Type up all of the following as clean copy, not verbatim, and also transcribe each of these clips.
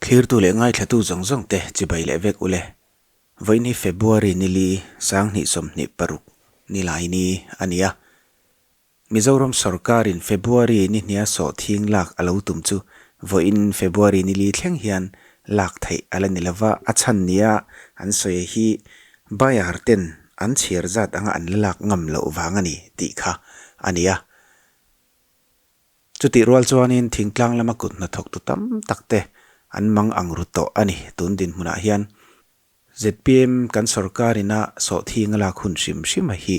Thlirtu leh ngaithlatu zawng zawng te chibai leh vek ule. Vawiin hi February nili 2026 nilai ni a ni a. Mizoram sorkarin February ni hnia sawhthing lak a lo tum chu vawiin February nili thleng hian lak theih a la ni lova, a chhan nia an sawi hi buyer ten an chhiar zat anga an la lak ngam loh vang a ni tih kha a ni a. Chutih rual chuanin thingtlang lama kut hnathawktu tam tak te an mang ang ru tawh a ni tun dinhmunah hian. Zpm kan sorkar ina sawhthing a lak hun hrim hrim a hi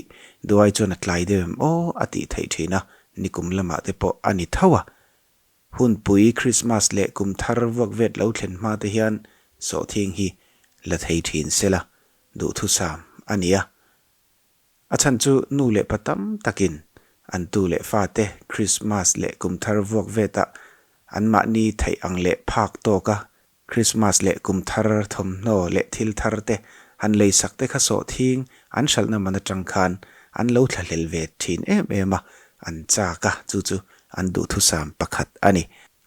duai chuan a tlai deuh em aw a tih theih thin a, nikum lamah te pawh a ni tho a. Hunpui Krismas leh kum thar vuak vet lo thlen hma te hian sawhthing hi la thei thin sela duhthusam a ni a. A chhan chu nu leh pa tam takin an tu leh fate Krismas leh kum thar vuak vetah anmahni theih ang leh phak tawka Krismas leh kum thar thawmhnaw leh thil thar te han lei sak te kha sawhthing an hralhna man atang khan an lo thlahlel ve thin em em a, an chak a, chu chu an duhthusam pakhat a ni.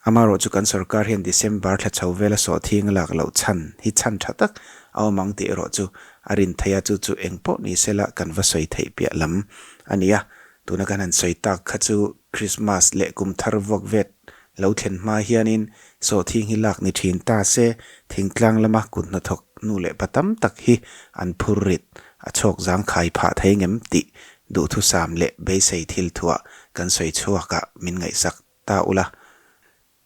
Amaherawh chu kan sorkar hian December thla chho vela sawhthing a lak loh chhan hi chhan tha tak a awm ang tih erawh chu a rin theih a, chu chu eng pawh ni sela kan va sawi theih piah lam a ni a. Tuna kan han sawi tak kha chu Krismas leh kum thar vuak vet Lo thlen hma hianin sawhthing hi lak ni thin ta se, thingtlang lama kut hnathawk nu leh pa tam tak hi an phur rit a chhawk zangkhai phah thei ngem tih duhthusam leh beisei thil thuah kan sawi chhuakah min ngaihsak ta ula.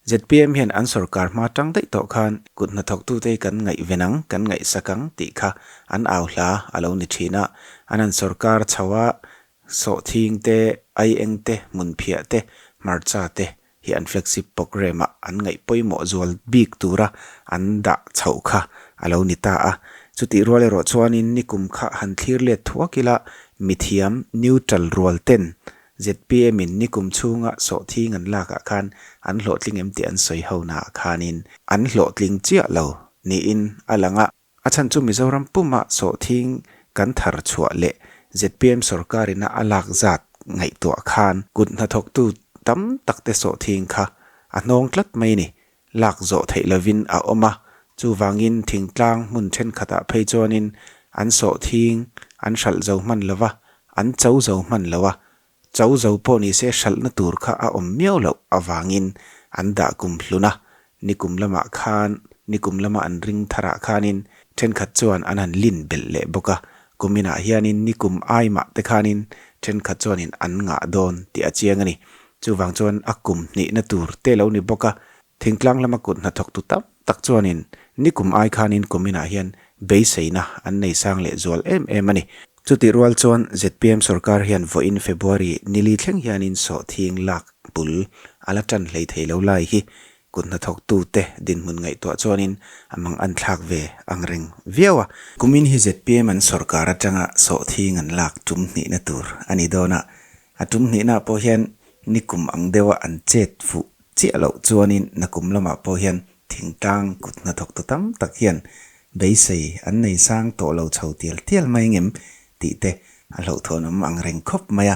Zpm hian an sorkar hma tang daih tawh khan kut hnathawktute hi kan ngaihven ang, kan ngaihsak ang tih kha an au hla a lo ni thin a. An han sorkar chho a, Sawhthing te, aieng te, hmunphiah te, hmarcha te hi an flagship programme ah an ngaih pawimawh zual bik tura an dah chhoh kha a lo ni ta a. Chutih rual erawh chuanin nikum kha han thlir let thuak ila mithiam neutral rual ten zpm in nikum chhunga sawhthing an lakah khan an hlawhtling em tih an sawi ho naah khanin an hlawhtling chiah lo niin a lang a. A chhan chu Mizoram puma sawhthing kan thar chhuah leh zpm sorkarina a lak zat ngaihtuah khan kut hnathawktu tam takte sawhthing kha a hnawng tlat mai ni. Lak zawh theih lovin a awm a, chuvangin thingtlang hmun thenkhatah phei chuanin an sawhthing an hralh zo hman lova, an cho zo hman lo a, Cho zo pawh ni se hralhna tur kha a awm miau loh avangin an dah kum hlun a, nikum lamah khan nikum lama an ring tharah khanin thenkhat chuan an han lin belh leh bawk a, kuminah hianin nikum ai mah te khanin thenkhat chuanin an ngah dawn tih a chiang a ni. Chuvang chuan a kum hnihna tur te lo ni bawk a, Thingtlang lama kut hnathawktu tam tak chuanin nikum ai khanin kuminah hian beiseina an nei sang leh zual em em a ni. Chutih rual chuan zpm sorkar hian vawiin February nili thleng hianin sawhthing lak bul a la tan hlei thei lo lai hi kut hnathawktute dinhmun ngaihtuah chuanin a mang an thlak ve ang reng viau a. Kumin hi zpm an sorkar atanga sawhthing an lak tum hnihna tur a ni dawn a, a tum hnihnaah pawh hian nikum ang deuha an chet fuh Chiah loh chuanin nakum lamah pawh hian thingtlang kut hnathawktu tam tak hian beisei an nei sang tawh lo chho tial tial mai ngem tih te a hlauhthawnawm ang reng khawp mai a.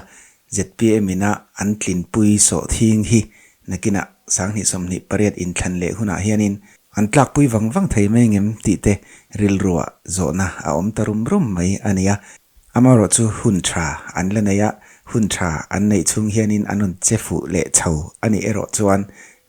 Zpm ina an tlinpui sawhthing hi nakinah 2028 inthlan leh hunah hianin an tlakpui vang vang thei mai ngem tih te rilruah zawhna a awm ta rum rum mai a nia. Amaherawh chu hun tha an la nei a, hun tha an neih chhung hianin an rawn che fuh leh chho a nih erawh chuan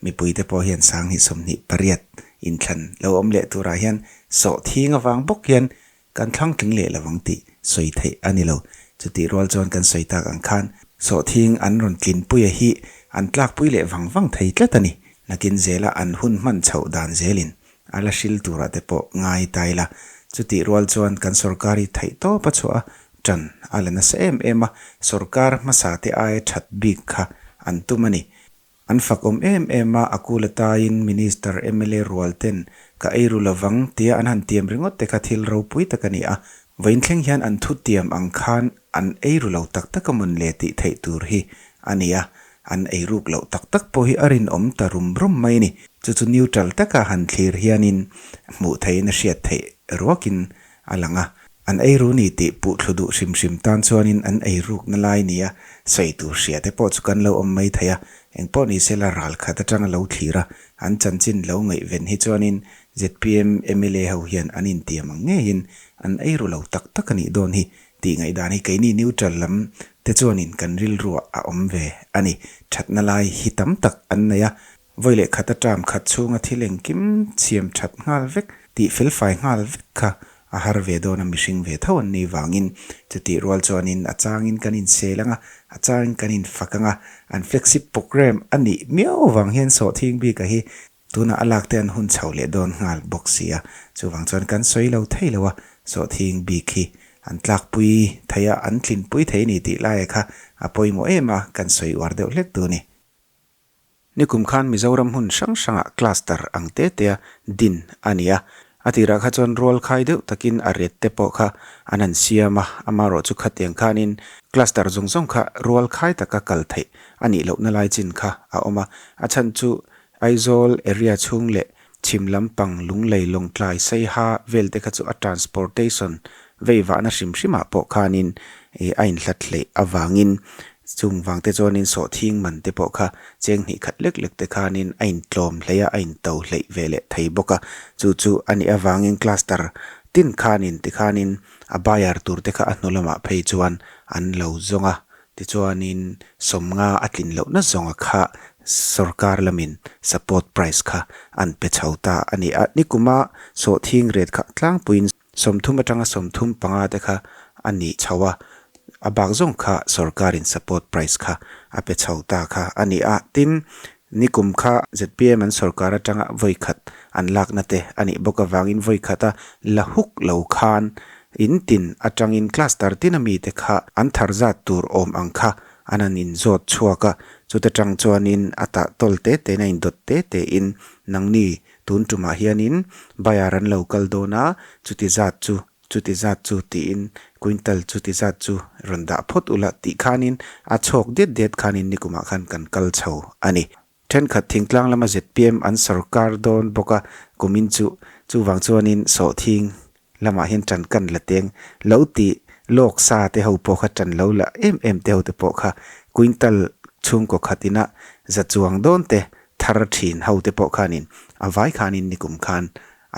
mipuite pawh hian 2028 inthlan lo awm leh turah hian sawhthing avang bawk hian kan thlang tling leh lovang tih sawi theih a ni lo. Chutih rual chuan kan sawi tak ang khan sawhthing an rawn tlinpuia hi an tlakpui leh vang vang thei tlat a ni. Nakin zela an hun hman chhoh dan zelin A la hril turah te pawh ngai ta ila. Chutih rual chuan kan sorkar hi theih tawp a chhuah a, ṭan a la nasa em em a, sorkar hmasa te aia ṭhat bik kha an tum a ni. An fak awm em em a, a kul ataiin Minister, mla rual ten ka ei ru lovang tia an han tiam ringawt te kha thil ropui tak a ni a. Vawiin thleng hian an thu tiam ang khan an ei ru lo tak tak a mawn le tih theih tur hi a ni a, an ei ruk loh tak tak pawh hi a rinawm ta rum rum mai a ni. Chu chu neutral taka han thlir hianin hmuh theihin a hriat theih ruakin a lang a. An eiru ni tih puh thlu duh hrim hrim tan chuanin an eirukna lai nia sawi tur hria te pawh chu kan lo awm mai thei a, engpawh ni sela ral khat atanga lo thlir a, an chanchin lo ngaihven hi chuanin zpm mla ho hian an intiam ang ngeiin an eiru lo tak tak a nih dawn hi tih ngaihdan hi keini neutral lam te chuanin kan rilruah a awm ve a ni. Thatna lai hi tam tak an nei a, Vawi leh khat a term khat chhunga thil engkim chhiam that nghal vek, tih felfai nghal vek kha a har ve dawn a, mihring ve tho an nih vangin chutih rual chuanin a changin kan insel ang a, a changin kan infak ang a, an flagship programme a nih miau vang hian sawhthing bika hi tunah a lak te an hun chho leh dawn nghal bawk si a, chuvang chuan kan sawi lo thei lo a, sawhthing bik hi an tlakpui thei a, an tlinpui thei a ni tih laia kha a pawimawh em a, kan sawi uar deuh hlek tu a ni. Nikum khan Mizoram hmun hrang hrangah cluster ang te tea din a ni a. A tirah kha chuan rual khai deuh takin a ret te pawh kha an han siam a, amaherawh chu khatiang khanin cluster zawng zawng kha rual khai taka kal theih a nih lohna lai chin kha a awm a. A chhan chu Aizawl area chhung leh chhim lampang Lunglei Lawngtlai Saiha vel te kha chu a transportation veivahna hrim hrimah pawh khanin a inhlat hleih avangin chung vang te chuanin sawhthing man te pawh kha cheng hnih khat lek lek te khanin a intlawm hleih a, a into hleih ve leh thei bawk a. Chu chu a nih avangin cluster tin khanin tikhanin a buyer tur te kha a hnu lamah phei chuan an lo zawng a. Tichuanin sawmnga a tlin lohna zawnga kha sorkar lamin support price kha an pe chho ta a ni a. Nikuma sawhthing ret kha tlangpuiin 30 atanga 35 te kha a ni chho a, a bak zawng kha sorkarin support price kha a pe chho ta kha a ni a. Tin, nikum kha zpm an sorkar atanga vawi khat an lakna te a nih bawk avangin vawi khata la huk lo khan In tin atangin cluster tin a mite kha an thar zat tur awm ang kha an han inzawt chhuak a, chuta tang chuanin a tah tawl te tein a indawt te tein nangni tun tumah hianin buyer an lo kal dawn a, chuti zat chu chuti zat chu tiin quintal chuti zat chu rawn dah phawt ula tih khanin a chhawk diat diat khanin nikumah khan kan kal chho a ni. Thenkhat thingtlang lama zpm an sorkar dawn bawk a, kumin chu chuvang chuanin sawhthing lamah hian tan kan la teng lo tih lawk sa te ho pawh kha tan lo la em em te ho te pawh kha quintal chhungkaw khat ina za chuang dawn te thar thin ho te pawh khanin a vai khanin nikum khan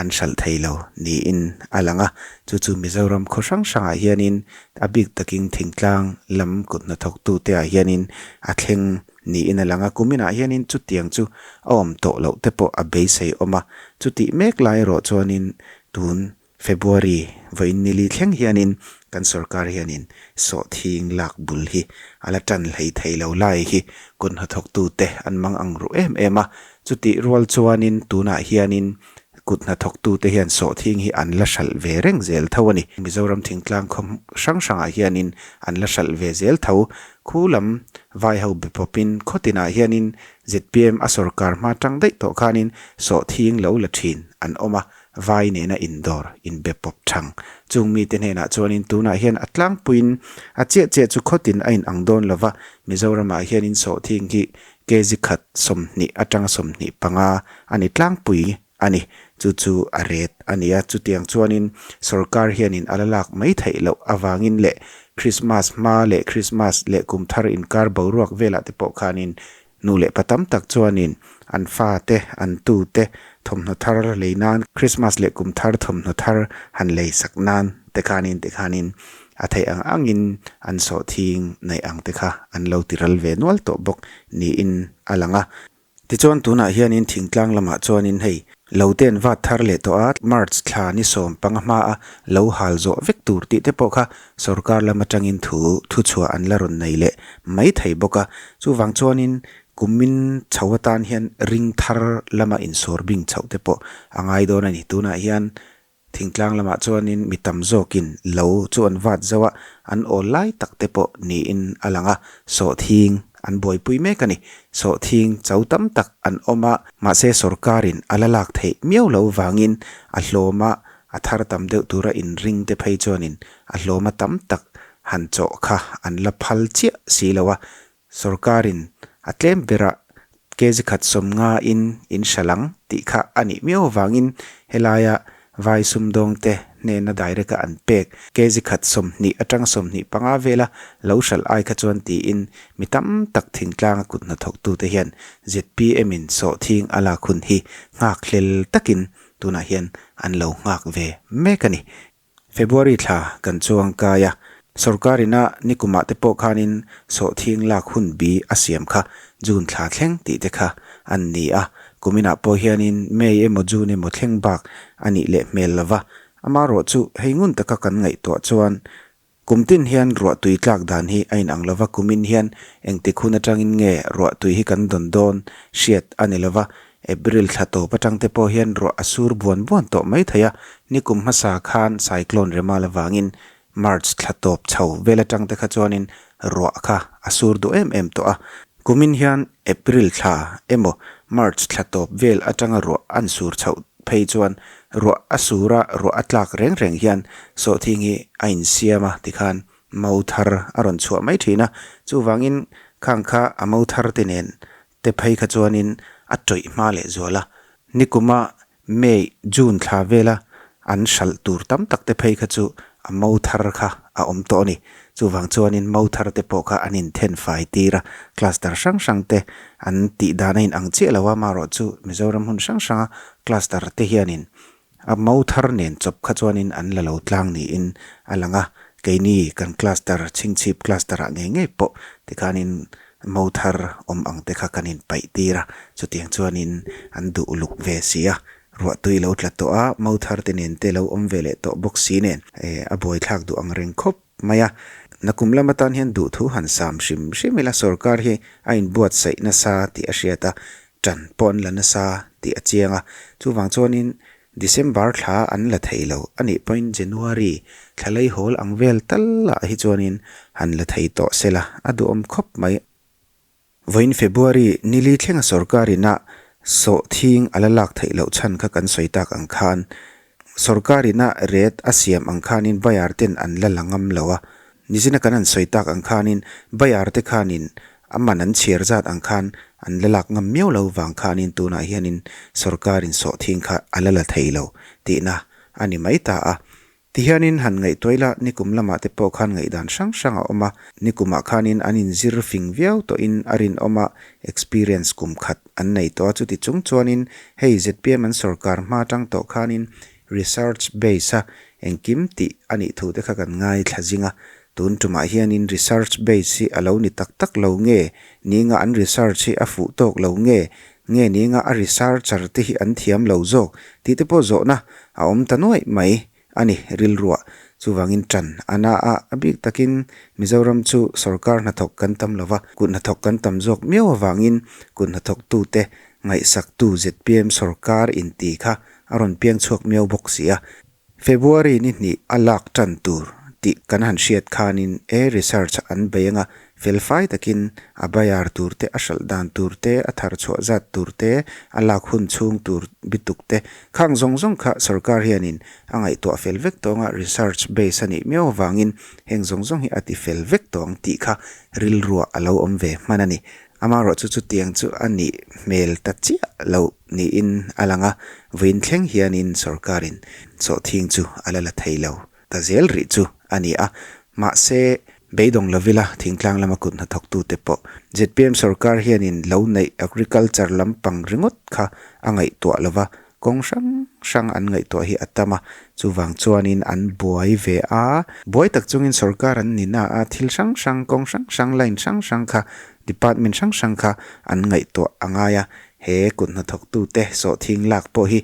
an hralh thei lo niin a lang a, chu chu Mizoram khaw hrang hrangah hianin a bik takin thingtlang lam kut hnathawktute ah hianin a thleng niin a lang a, kuminah hianin chutiang chu a awm tawh loh te pawh a beisei awm a, chutih mek lai erawh chuanin tun February vawiin nili thleng hianin kan sorkar hianin sawhthing lak bul hi a la tan hlei thei lo lai hi kut hnathawktute an mang ang ruh em em a, Chutih rual chuanin tunah hianin kut hnathawktute hian sawhthing hi an la hralh ve reng zel tho a ni. Mizoram thingtlang khaw hrang hrangah hianin an la hralh ve zel tho. Khu lam vaiho be pawpin khaw tinah hianin zpm a sorkar hma tang daih tawh khanin sawhthing lo la thin an awm a, vai nena indawr inbe pawp thang. Chung mite hnenah chuanin tunah hian a tlangpuiin a chiah chiah chu khaw tin a inang dawn lova, Mizoramah hianin sawhthing hi Kg khat 20 atanga 25 a ni tlangpui a ni. Chu chu a ret a ni a, chutiang chuanin sorkar hianin a la lak mai theih loh avangin leh Krismas hma leh Krismas leh kum thar inkar boruak velah te pawh khanin nu leh pa tam tak chuanin an fate, an tute thawmhnaw thar lei nan Krismas leh kum thar thawmhnaw thar han lei sak nan te khanin tikhanin A theih ang angin an sawhthing neih ang te kha an lo ti ral ve nual tawh bawk niin a lang a. Tichuan tunah hianin thingtlang lamah chuanin hei lo te an vat thar leh tawh a, March thla ni 15 hmaa lo hal zawh vek tur tih te pawh kha sorkar lam atangin thu thuchhuah an la rawn nei leh mai thei bawk a. Chuvang chuanin kumin chho atan hian ring thar lama insawr bing chhoh te pawh a ngai dawn a ni. Tunah hian Thingtlang lamah chuanin mi tam zawkin lo chu an vat zauh a, an awl lai tak te pawh niin a lang a, sawhthing an buaipui mek a ni. Sawhthing cho tam tak an awm a, mahse sorkarin a la lak theih miau lo vangin a hlawma a thar tam deuh tura inring te phei chuanin a hlawma tam tak han chawh kha an la phal chiah si lo a, Sorkarin a tlem berah kg khat 50 in in hral ang tih kha a nih miau avangin helaia vai sumdawngte hnena direct a an pek kg khat 20 atanga 25 vela lo hralh ai kha chuan tiin mi tam tak thingtlanga kut hnathawktute hian zpm in sawhthing a lak hun hi nghak hlel takin tunah hian an lo nghak ve mek a ni. February thla kan chuang kai a, sorkar ina nikumah te pawh khanin sawhthing lak hun bi a siam kha June thla thleng tih te kha an ni a, kuminah pawh hianin May emaw June emaw thleng bak a nih leh hmel lova, amarawh chu hei ngun taka kan ngaihtuah chuan Kum tin hian ruahtui tlak dan hi a inang lova, kumin hian engtik hun atangin nge ruahtui hi kan dawn dawn hriat a ni lova, April thla tawp atang te pawh hian ruah a sur buan buan tawh mai thei a, nikum hmasa khan cyclone Remal avangin March thla tawp chho vel atang te kha chuanin ruah kha a sur duh em em tawh a, kumin hian April thla emaw March thla tawp vel atanga ruah an sur chhoh phei chuan ruah a sur a, ruah a tlak reng reng hian sawhthing hi a insiam a tikhan mau thar a rawn chhuah mai thin a, chuvangin khang kha a mau thar te nen te phei kha chuanin a tawih hma leh zual a, nikuma May, June thla vela an hralh tur tam tak te phei kha chu a mau thar kha a awm tawh a ni. Chuvang chuanin mau thar te pawh kha an inthen fai tir a, cluster hrang hrang te an tih dan a inang chiah lo a, amaherawh chu Mizoram hmun hrang hranga cluster te hianin a mau thar nen chawp kha chuanin an la lo tlang niin a lang a, keini kan cluster chhingchhip cluster ah ngei ngei pawh tikhanin Mo thar awm ang te kha kan inpaih tir a, chutiang chuanin an duh uluk ve si a, ruahtui lo tla tawh a, mo thar te nen te lo awm ve leh tawh bawk si nen a buaithlak duh ang reng khawp mai a. Nakum lam atan hian duhthu han sam hrim hrim ila sorkar hi a inbuatsaih nasa tih a hriat a, ṭan pawh an la nasa tih a chiang a, chuvang chuanin December thla an la thei lo a nih pawhin January thla lei hawl ang vel tal ah hi chuanin han la thei tawh se la a duhawm khawp mai. Vawiin February nili thlenga sorkar ina sawhthing a la lak theih loh chhan kha kan sawi tak ang khan sorkar ina rate a siam ang khanin buyer ten an la la ngam lo a, Nizina kan han sawi tak ang khanin Bayar te khanin a man an chhiar zat ang khan an la lak ngam miau lo vang khanin tunah hianin sorkarin sawhthing kha a la la thei lo tihna a ni mai ta a. Tihianin han ngaihtuah ila nikum lamah te pawh khan ngaihdan hrang hrang a awm a, nikumah khanin an inzir fing viau tawhin a rinawm a, experience kum khat an nei tawh a, chuti chung chuanin hei zpm an sorkar hma atang tawh khanin research base a Engkim tih a nih thu te kha kan ngaithla zing a, tun tumah hianin research base hi a lo ni tak tak lo nge, ninga an research hi a fuh tawk lo nge, nge ninga a researcher te hi an thiam lo zawk tih te pawh zawhna a awm ta nuaih mai a ni rilruah. Chuvangin ṭan a na a, a bik takin Mizoram chu sorkar hnathawk kan tam lo va, kut hnathawk kan tam zawk miau avangin kut hnathawktute ngaihsaktu zpm sorkar inti kha a rawn piang chhuak miau bawk si a. February ni hnih a lak tan tur tih kan han hriat khanin e research an bei anga felfai takin a bayar tur te, a hralh dan tur te, a thar chhuah zat tur te, a lak hun chhung tur bituk te khang zawng zawng kha sorkar hianin a ngaihtuah fel vek tawng a, research base a nih miau avangin heng zawng zawng hi a ti fel vek tawng tih kha rilruah a lo awm ve hman a ni. Amaherawhchu chutiang chu a nih hmel ta chiah loh niin a lang a, vawiin thleng hianin sorkarin sawhthing chu a la la thei lo ta zel rih chu a ni a. Mahse, beidawng lovila thingtlang lama kut hnathawktute pawh zpm sorkar hianin lo neih agriculture lampang ringawt kha a ngaihtuah lova, Kawng hrang hrang an ngaihtuah hi a tam a, chuvang chuanin an buai ve a. Buai tak chungin sorkar an ni na a, thil hrang hrang, kawng hrang hrang, line hrang hrang kha, department hrang hrang kha an ngaihtuah a ngai a. He kut hnathawktute sawhthing lak pawh hi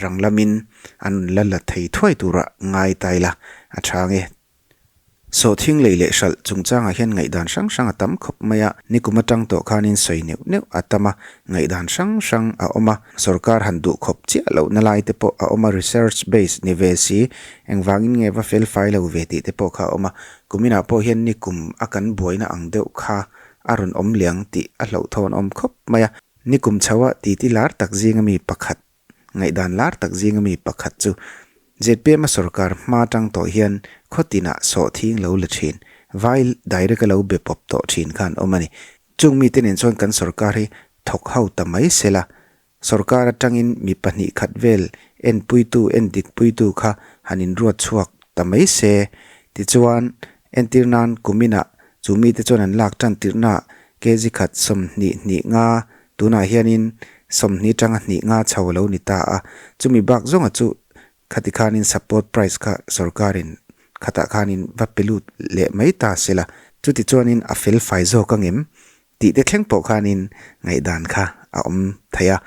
rang lamin an la la thei thuai turah ngai ta ila a tha nge. Sawhthing lei leh hralh chungchangah hian ngaihdan hrang hrang a tam khawp mai a, nikum atang tawh khanin sawi neuh neuh a tam a, ngaihdan hrang hrang a awm a, sorkar han duh khawp chiah lohna lai te pawh a awm a, research base ni ve si, engvangin nge va fel fai lo ve tih te pawh kha a awm a, kuminah pawh hian nikum a kan buaina ang deuh kha a rawn awm liang tih a hlauhthawn awm khawp mai a, nikum chho a titi lar tak zinga mi pakhat. Ngaihdan lar tak zinga mi pakhat chu zpm a sorkar hma tang tawh hian khaw tinah sawhthing lo la thin, vai direct a lo be pawp tawh thin khan awm a ni. Chung mite nen chuan kan sorkar hi thawk ho ta mai se la, sorkar atangin mi pahnih khat vel enpuitu, endikpuitu kha han inruat chhuak ta mai se. Tichuan, entir nan kuminah chu mite chuan an lak tan tirhnaah kg khat 20 hnih nga tunah hianin 20 tanga hnih nga chho a lo ni ta a. Chumi bak zawnga chu Khati khanin support price kha sorkarin khatah khanin va pe lut leh mai ta se la, chuti chuanin a fel fai zawk ang em? tih te thleng pawh khanin ngaihdan kha a awm thei a.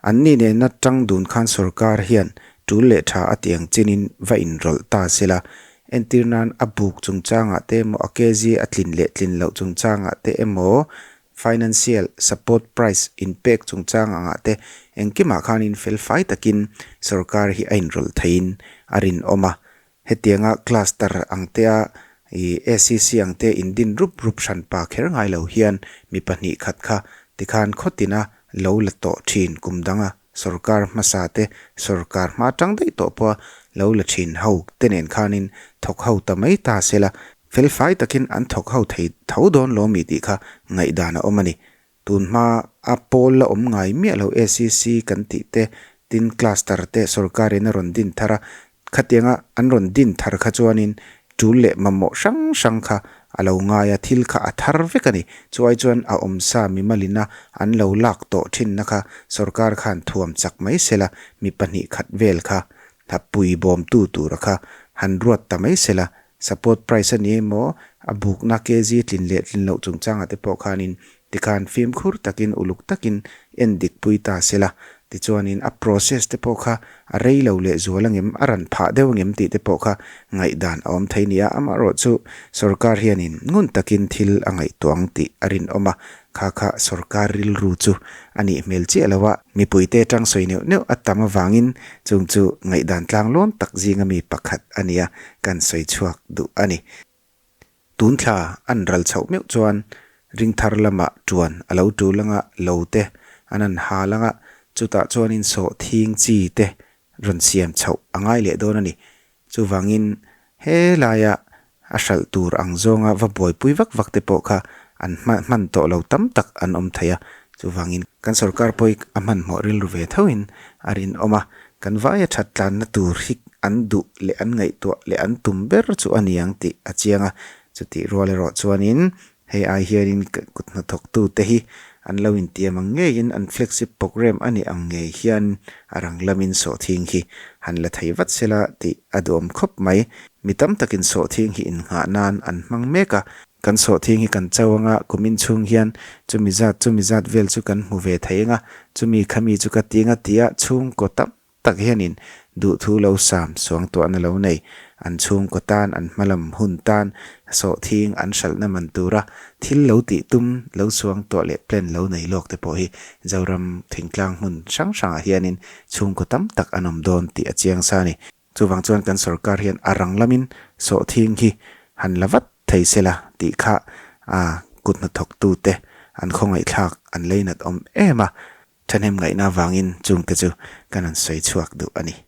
Anni nena tang dun khan sorkar hian tul leh tha a ti ang chinin va inrawlh ta se la, entir nan a buk chungchangah te emaw a kg a tlin leh tlin loh chungchangah te emaw Financial support price inpek chungchang angah te engkimah khanin felfai takin sorkar hi a inrawlh theiin a rinawm a. Hetianga cluster ang tea ih ACC ang te indin rup rup hran pa kher ngai lo hian mi pahnih khat kha tikhan khawtina lo la tawh thin kum danga sorkar hmasa te sorkar hma tang daih tawh pawha lo la thin ho te nen khanin thawk ho ta mai ta sela Felfai takin an thawk ho thei tho dawn lo mi tih kha ngaihdan a awm a ni. Tun hma a pawl la awm ngai miah lo ACC kan tih te, tin cluster te sorkarin a rawn din thar a, khatianga an rawn din thar kha chuanin tul leh mamawh hrang hrang kha a lo ngai a, thil kha a thar vek a ni. Chuai chuan a awmsa mimalina an lo lak tawh thinna kha sorkar khan thuam chak mai sela mi pahnih khat vel kha pui bawmtu tura kha han ruat ta mai sela Support price a ni emaw, a bukna kg tlin leh tlin loh chungchangah te pawh khanin tikhan fimkhur takin uluk takin en dik pui ta se la. Tichuanin a process te pawh kha a rei lo leh zual angem, a ran phah deuh angem tih te pawh kha ngaihdan a awm thei nia. Amaherawhchu sorkar hianin ngun takin thil a ngaihtuah ang tih a rinawm a, kha kha sorkar rilru chu a nih hmel chiah lo a. Mipuite atang sawi neuh neuh a tam avangin chung chu ngaihdan tlanglawn tak zinga mi pakhat a nia kan sawi chhuak duh a ni. Tun thla an ral chhoh meuh chuan ringthar lamah tuan a lo tul anga lo te an han hal anga chutah chuanin sawhthing chi te rawn siam chhoh a ngai leh dawn a ni. Chuvangin he laia a hralh tur ang zawnga va buaipui vak vak te pawh kha an hma hman tawh lo tam tak an awm thei a. Chuvangin kan sorkar pawh hi a hmanhmawh rilru ve thoin a rinawm a, kan vaia that tlanna tur hi an duh leh an ngaihtuah leh an tum ber chu a ni ang tih a chiang a. Chutih rual erawh chuanin Hei ai hianin kut hnathawktute hi an lo intiam ang ngeiin an flagship programme a nih ang ngei hian a rang lamin sawhthing hi han la thei vat sela tih a duhawm khawp mai. Mi tam takin sawhthing hi innghah nan an hmang mek a, kan sawhthing hi kan cho anga kumin chhung hian chumi zat chumi zat vel chu kan hmu ve thei anga chumi khami chu ka ti anga tia chhungkaw tam tak hianin duhthu lo sam suangtuahna lo nei, an chhungkaw tan, an hmalam hun tan, sawhthing an hralhna man tura thil lo tih tum, lo suangtuah leh plan lo nei lawk te pawh hi Zoram thingtlang hmun hrang hrangah hianin chhungkaw tam tak an awm dawn tih a chiang sa a ni. Chuvang chuan kan sorkar hian a rang lamin sawhthing hi han la vat thei se la tih kha a kut hnathawktute an khawngaihthlak an leinat awm em a. Thahnem ngaihna avangin chungte chu kan han sawi chhuak duh a ni.